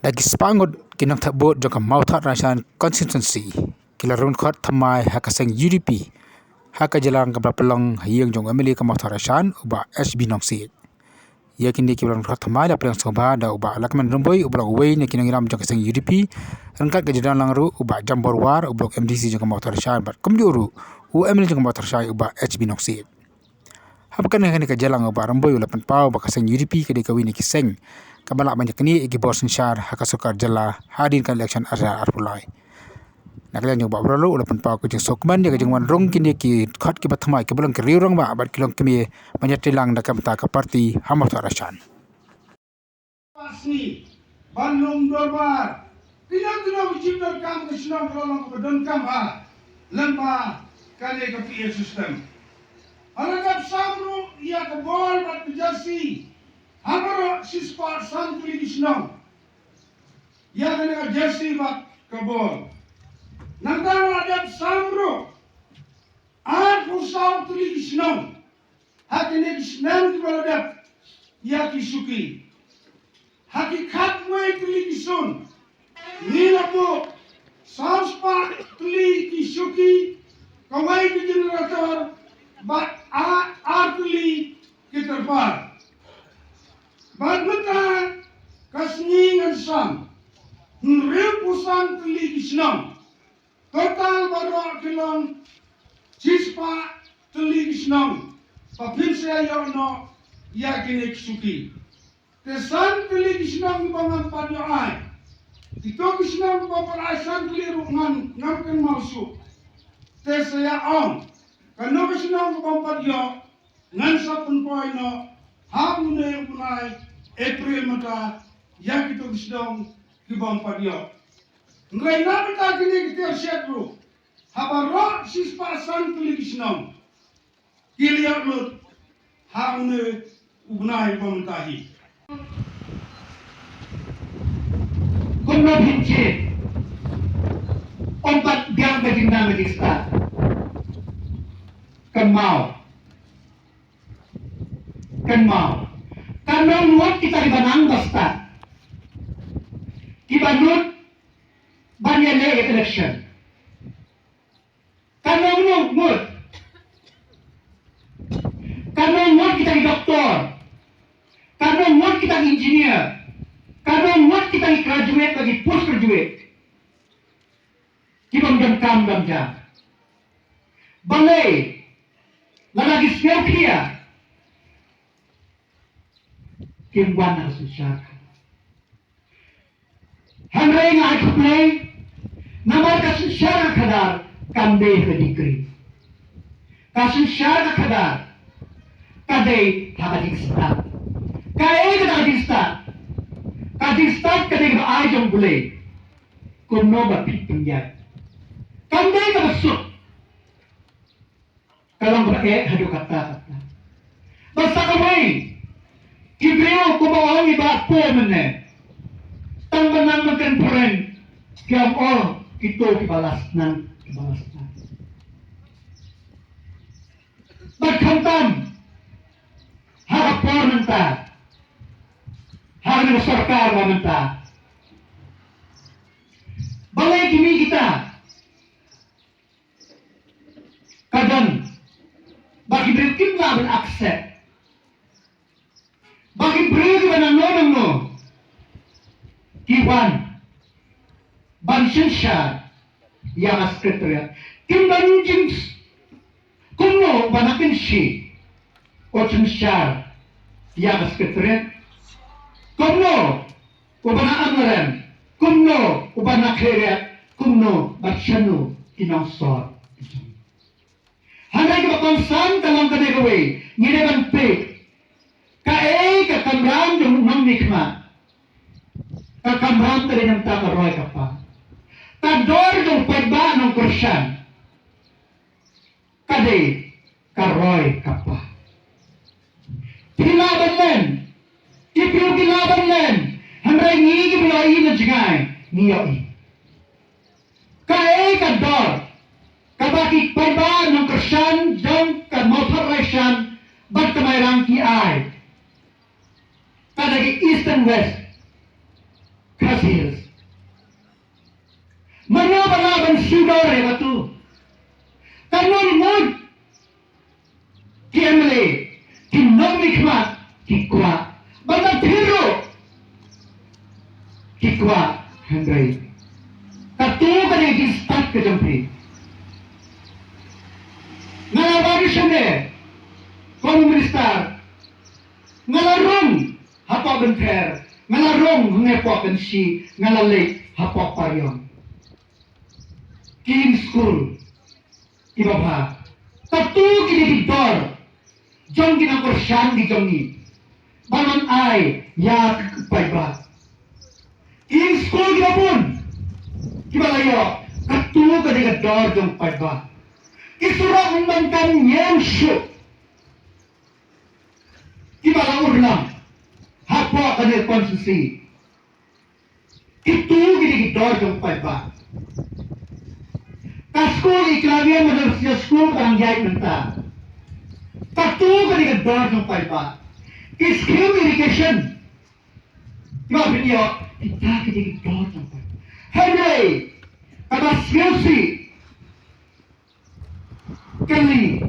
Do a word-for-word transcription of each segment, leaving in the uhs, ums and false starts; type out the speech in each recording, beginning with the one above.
Da ki spah ngut ki nongthep vote jong ka Mawthadraishan constituency ki la rung khot thymmai ha ka seng U D P ha ka jingïalang kaba la pynlong ha ïing jong u M L A ka Mawthadraishan, u Bah H B Nongsiej. Ïa kine kiba la rung khot thymmai la pdiang sngewbha da u Bah Lahkmen Rymbui uba long uwei na ki nongïalam jong ka seng U D P, ryngkat ka jingdon lang ruh u Bah Jambor War uba long M D C jong ka Mawthadraishan bad kumjuh ruh u M L A jong ka Mawthadraishan u Bah H B Nongsiej. Haba kane kane ka jingïalang u Bah Rymbui u la pynpaw ba ka seng U D P ka dei kawei na ki seng kaba lah ban ïaknieh ïa ki bor synshar ha ka sorkar jylla hadien ka election ar hajar arphew lai. Na ka liang jong u Bah Baroh u la pynpaw ka jingsngewkmen ïa ka jingwan rung kine ki khot kiba thymmai kiba long ki riew rangbah bad ki longkmie ban ïatrei lang da ka bynta ka party ha Mawthadraishan. Ba sngi ban lum dorbar. Kino kino ki jingdonkam ka shnong ka la long kaba donkam ha lyngba kane ka P A system. Ha la dep sam ruh ïa ka bol bad ka jersey ha baroh shispah san tylli ki shnong. Ïa kane ka jersey bad ka bol. Nangta la dep sam ruh arphew saw tylli ki shnong ha kine ki snem kiba la dep ïa ki shuki. Ha ki khatwei tylli ki sun ngi la buh saw spah tylli ki shuki, kawei ka generator bad ar, ar tylli ki tirpal. Bad mynta ka sngi ngan sam hynriewphew san tylli ki shnong. Total baroh ki long shispah tylli ki shnong ba phin sa ïoh noh ïa kine ki shuki. Te san tylli ki shnong kiba ngam pat ïoh ai. Kito ki shnong kiba pat ai san tylli ruh ngan, ngam kynmaw shuh. Te sa ïa ong kano ka shnong kaba ngam pat ïoh, ngan sa pynpoi noh ha une u bnai April mynta ïa kito ki shnong kiba ngam pat ïoh. Hynrei na bynta kine ki tiar shet ruh ha baroh shispah san tylli ki shnong ki la ïoh lut ha une u bnai ba mynta hi. Kumno phin jied? Ym pat biang ka jingnang ka jingstad. Kynmaw. Kynmaw. Kan ym mut kita kiba nang ba stad, kiba nud ban ïaleh ïa ka election. Kan ym mut. Kan ym mut kita ki doktor. Kan ym mut kita ki engineer. Kan ym mut kita ki graduate bad ki postgraduate. Ki bym donkam bym jam. Balei? Lada ki sngewkhia kim wan ha ka synshar. Hynrei nga ai khublei namar ka synshar ka khadar kam dei ha ka degree. Ka synshar ka khadar ka dei ha ka jingstad. Kaei kata ka jingstad? Ka jingstad ka dei kaba ai jong U Blei. Kumno ba phi pynïaid? Kam dei kaba suk. Ka long kaba eh haduh katta katta. Bad sa kawei, ki briew kumba ong i Bah Poh mynne, tang ba nang ban kren phareng, ki ong, oh, kito kiba la sneng, kiba la sneng. Bad khamtam ha ka por mynta, ha kane ka sorkar ba mynta, balei kine kita ka don ba ki briew kim lah ban accept, ba ki briew kiba nangno nangno ki wan ban synshar ïa ka secretariat. Kim don jing kumno uba na kynshi u synshar ïa ka secretariat? Kumno uba na Amlarem, kumno uba na Khliehriat, kumno bad shano ki nongsor? Hynrei kaba kongsan ka long kane kawei, ngi dei ban peit kaei ka kamram jong u nongmihkhmat. Ka kamram ka dei na bynta ka roi ka par. Ka dor jong u paidbah nongkyrshan ka dei ka roi ka par. Phi lah ban len, ki briew ki lah ban len, hynrei ngi kiba ïohi na jngai ngi ïohi. Kaei ka dor kaba ki paidbah nongkyrshan jong ka Mawthadraishan bad ka Mairang ki ai? Ka dei ki East and West. Ka Hills. Mano ba lah ban siew dor ïa katu? Katno ngut ki M L A, ki nongmihkhmat ki kwah ban da thir ruh, ki kwah, hynrei katu ka dei ka jingstad ka jong phi. Nga la wan shane kum u minister, nga la rung hapoh Benper, nga la rung hangne hapoh Kynshi, nga la leit hapoh Pariong. Ki skul kiba bha. Katu ki dei ki dor jong ki nongkyrshan ki jong ngi ban ai ïa ki paidbah. Ki skul kiba bun kiba la ïoh, katu ka dei ka dor jong paidbah. Ki surok, ym donkam ñiew shuh kiba la urlong hapoh kane ka constituency. Kitu ki dei ki dor jong paidbah. Ka skul Eklavya Madrasa School ka dang ïaid mynta. Katu ka dei ka dor jong paidbah. Ki scheme irrigation kiba phin ïoh, kita ki dei ki dor jong paidbah. Hynrei kaba sngewsih, kali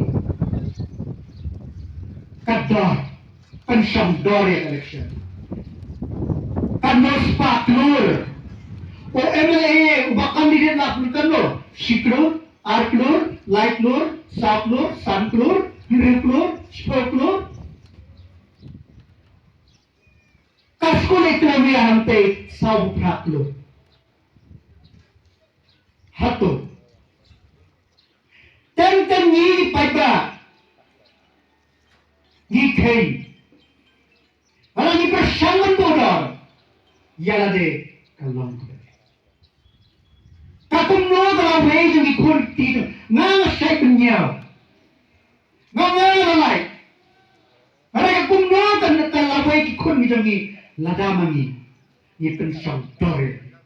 ka dor, pynshong dor ïa ka election. Katno spah klur u M L A uba candidate la pynkan lo? Shi klur, ar klur, lai klur, saw klur, san klur, hynriew klur, shiphew klur. Ka skul Eklavya hangtei saw phra klur. Hato teng teng ngi paidbah ngi kheiñ, lada ngi pyrshang ban buh dor ïa lade, ka long kaba dei. Ka kumno ka lawei jong ki khun ki jong nga, nga shait pynñiaw, nga nga la lait. Hynrei ka kumno ka, ka lawei ki khun ki jong ngi lada ma ngi ngi pynshong dor ïa ka.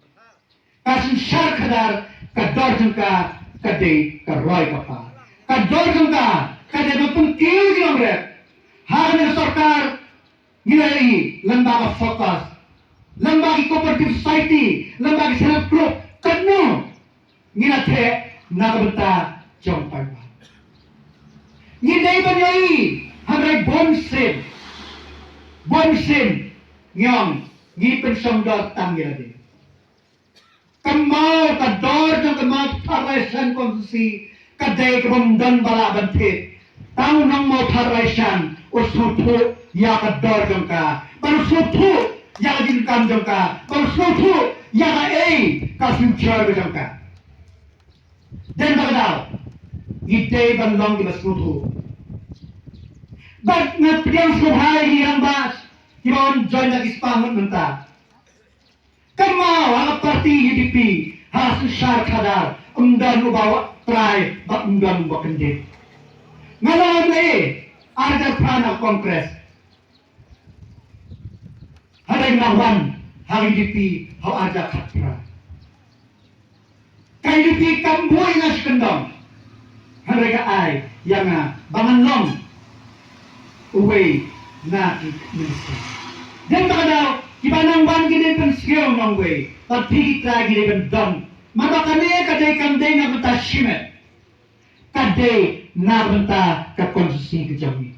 Ka synshar khadar, ka dor jong ka ka dei ka roi ka par. Ka dor jong ka ka dei ban pynkiew ïa ki nongrep. Ha kane ka sorkar ngi la ïohi lyngba ka FOCUS, lyngba ki cooperative society, lyngba ki self help group, katno ngi la theh na ka bynta jong paidbah. Ngi dei ban ïohi, hynrei bun sien, bun sien ngi ong ngi pynshong dor tang ïa lade. Ka mawphar dor jong ka mawphar raishan constituency ka dei kaba ym don ba lah ban thied. Tang u nongmawphar raishan u sngewthuh ïa ka dor jong ka, bad u sngewthuh ïa ka jingkam jong ka, bad u sngewthuh ïa kaei ka future ka jong ka. Dei na kata ka daw ngi dei ban long kiba sngewthuh. Bad nga pdiang sngewbha ïa ki rangbah kiba wan join da ki spah ngut mynta. Kynmaw ha ka party U D P, ha ka synshar khadar ym don uba trai bad ym don uba kyndit. Nga la wan leh ar hajar phra na Congress. Hynrei nga wan ha ka U D P ha u ar hajar khatphra. Ka U D P kam buh ïa nga shi kyndong, hynrei ka ai ïa nga ba ngan long uwei na ki minister. Dei na kata ka daw kiba nang wan ki dei ban sngewthuh nongwei, bad phi ki trai ki dei ban don. Namar ba kane ka dei, kam dei na ka bynta shimet, ka dei na ka bynta ka constituency ka jong ngi.